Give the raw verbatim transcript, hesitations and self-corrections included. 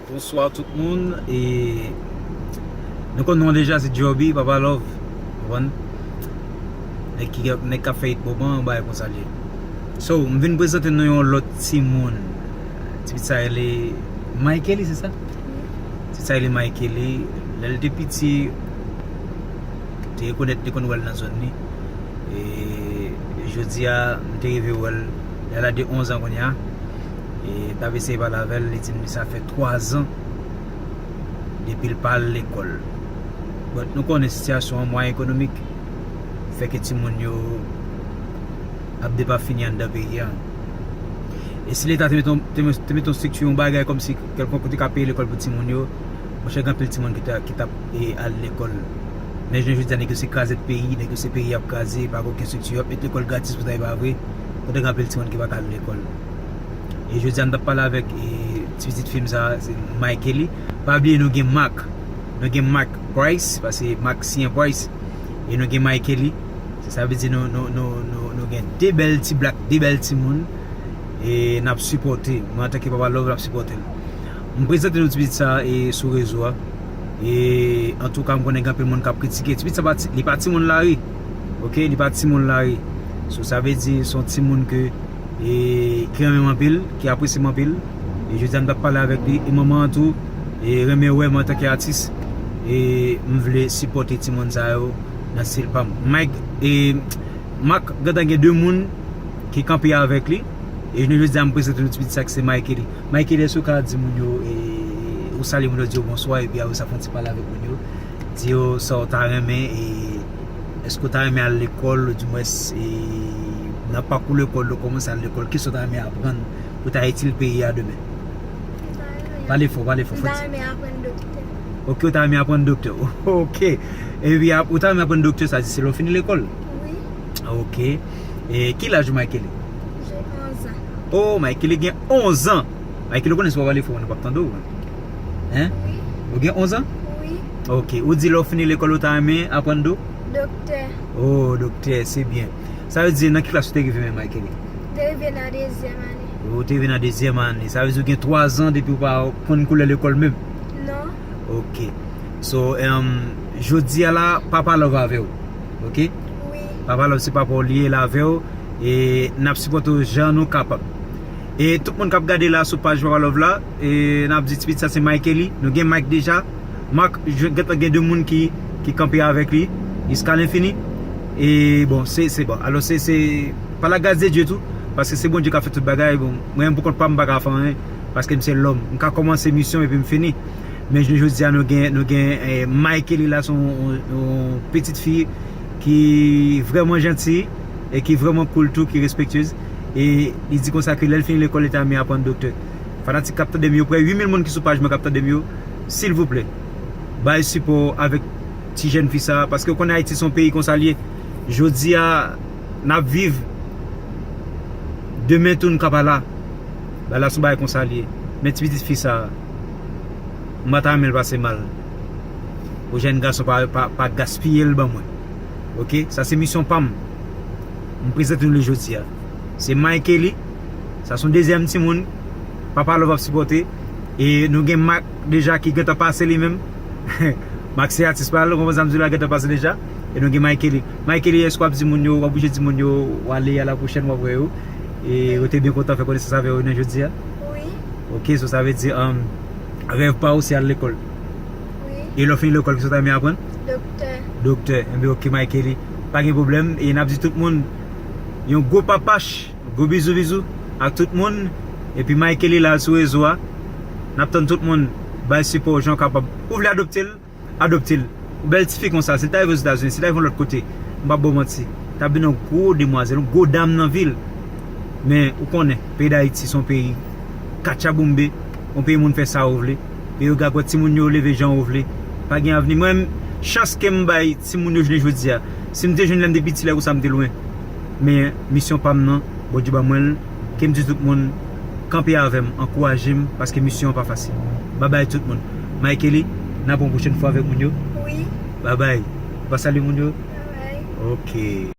Bonswa tout moun. E nou konn non deja, se Joby, Papa Love. Konprann? Nèg ki, nèg k ap fè it moman, yon bagay konsa l ye. So, m vin prezante nou yon lòt timoun. Ti pitit sa rele Michaely, se sa? Ti pitit sa rele Michaely. Lè l te piti, te rekonèt, te konn wè l nan zòn li. E jodi a, m te rive wè l. Lè l a de onz an kounye a. E m t ap eseye pale avè l, li di m sa fè twa zan depi l pa al lekòl. But nou konnen sitiyasyon an, mwayen ekonomik fè ke timoun yo ap depafini anndan peyi a. E si Leta te mete yon, te, te mete yon estrikti, yon bagay kòmsi kèlkonk kote k ap peye lekòl pou timoun yo, monchè, gen anpil timoun ki ta, ki t ap, e, al lekòl. Men jounen jodi a, nèg yo se krazèt peyi, nèg yo se peyi y ap kraze, pa gen okenn estrikti, y ap met lekòl gratis pou sa, e pa vre. Kote gen anpil timoun ki pa ka al lekòl. E jodi a, m t ap pale avèk, e, ti pitit fi m sa, se Michaely. Pa bliye, nou gen Mark. Nou gen Mark Price, paske Mark siyen Price. E nou gen Michaely. Se sa vle di nou, nou, nou, nou, nou gen de bèl ti black, de bèl timoun. E n ap sipòte. Mwen, antanke Papa Love, n ap sipòte l. M prezante nou ti pitit sa, e, sou rezo a. E, antouka, m konnen gen anpil moun k ap kritike. Ti pitit sa pa ti, li pa timoun lari. Oke, li pa timoun lari. So, sa vle di, se yon timoun ke, e, ki renmen m anpil, ki apresye m anpil. E jodi a, m t ap pale avèk li. E manman an tou, e, renmen wè m antanke atis. E m vle sipòte timoun sa yo nan stil pa m. Mike, e, Mark gentan gen de moun ki kanpe avèk li. E jounen jodi a, m prezante nou ti pitit sa ki se Michaely. Michaely, èske w ka di moun yo, e, ou salye moun yo, di yo bonswa, epi apre sa, fè yon ti pale avèk moun yo. Di yo sa w ta renmen, e èske w ta renmen al lekòl, oudimwens, e, nan pakou lekòl ou, kòmanse al lekòl, kisa w ta renmen aprann pou ta itil peyi a demen? Pale fò, pale fò, fò. M ta renmen aprann doktè. Oke, ou ta renmen aprann doktè. Oke. Epi ap-, ou ta renmen aprann doktè, sa di se lè w fini lekòl? Wi. Oke. E ki laj ou, Michaely? J'ai onze ans. Oh, Michaely gen onz an. Michaely, ou konnen si w pa pale fò, moun yo p ap tande w. Hein? Wi. Ou gen onz an? Wi. Oke. Ou di lè w fini lekòl, ou ta renmen aprann do? Doktè. Oh, doktè, se byen. Sa vle di, nan ki klas ou te rive menm, Michaely? M te rive nan dezyèm ane. Ou te rive nan dezyèm ane. Sa vle di, ou gen twa zan depi w pa konn koulè lekòl menm? Non. Oke. So, em, jodi a la, Papa Love avè w. Oke? Wi. Papa Love se papa w li ye, l avè w. E n ap sipòte w jan nou kapab. E tout moun k ap gade la sou paj Papa Love la, e n ap di ti pitit sa se Michaely. Nou gen Mike deja. Mark, je, gentan gen de moun ki, ki kanpe avèk li. Jiska lenfini. E bon, se, se bon. Alò, se, se pa la grâce de Dieu tou. Paske se Bondye k ap fè tout bagay. Bon, mwen menm pou kont pa m, m pa ka fè anyen. Paske m se lòm. M ka kòmanse misyon epi m fini. Men jounen jodi a, nou gen, nou gen, eh, Michaely la, se yon, yon, yon pitit fi ki vrèman janti e ki vrèman cool tou, ki respektyez. E li di konsa ke lè l fini lekòl, li ta renmen aprann doktè. Fanatik k ap tande m yo, prè uit mil moun ki sou paj mwen k ap tande m yo, silvouplè, bay sipò avèk ti jèn fi sa, paske w konnen Ayiti se yon peyi konsa l ye. Jodi a, n ap viv, demen tou n ka pa la. Bagay la se yon bagay konsa l ye. Men ti pitit fi sa, m pa ta renmen l pase mal. Pou jèn gason pa, pa, pa gaspiye l ban mwen. Oke? Sa se misyon pa m. M prezante nou li jodi a. Se Michaely. Sa se yon dezyèm timoun. Papa Love ap sipòte. E nou gen Mark deja ki gentan pase li menm. Mark se atis pa l, ou konprann sa m di w la, gentan pase deja. E nou gen Michaely. Michaely, èske w ap di moun yo, w ap oblije di moun yo, w ale a la pwochèn, w ap wè yo. E yo te byen kontan fè konesans avè w jounen jodi a. Wi. Oke, so sa vle di, um, rèv pa w se al lekòl. Wi. E lè w fini lekòl, kisa w ta renmen aprann? Doktè. Doktè. Enben, oke, Michaely. Pa gen pwoblèm. E n ap di tout moun, yon gwo papach, gwo bizou, bizou ak tout moun. Epi Michaely la sou rezo a. N ap tann tout moun bay sipò jan w kapab. Ou vle adopte l? Adopte l. Yon bèl tifi konsa, si l ta rive Ozetazini, si l ta rive yon lòt kote, m p ap ba w manti, t ap vin yon gwo demwazèl, yon gwo dam nan vil. Men, ou konnen, peyi Dayiti se yon peyi katchaboumbe, yon peyi moun fè sa yo vle, peyi yo gagòt timoun yo leve jan yo vle, pa gen avni. Mwen menm, chans ke m bay timoun yo jounen jodi a, si m te jwenn lè m te piti, lè konsa m te lwen. Men, misyon pa m nan, Bondye ban mwen l, ke m di tout moun, kanpe avè m, ankouraje m, paske misyon an pa fasil. Babay tout moun. Michaely, n ap yon pwochèn fwa avèk moun yo. Wi. Babay. Ou pa salye moun yo? Babay. Oke.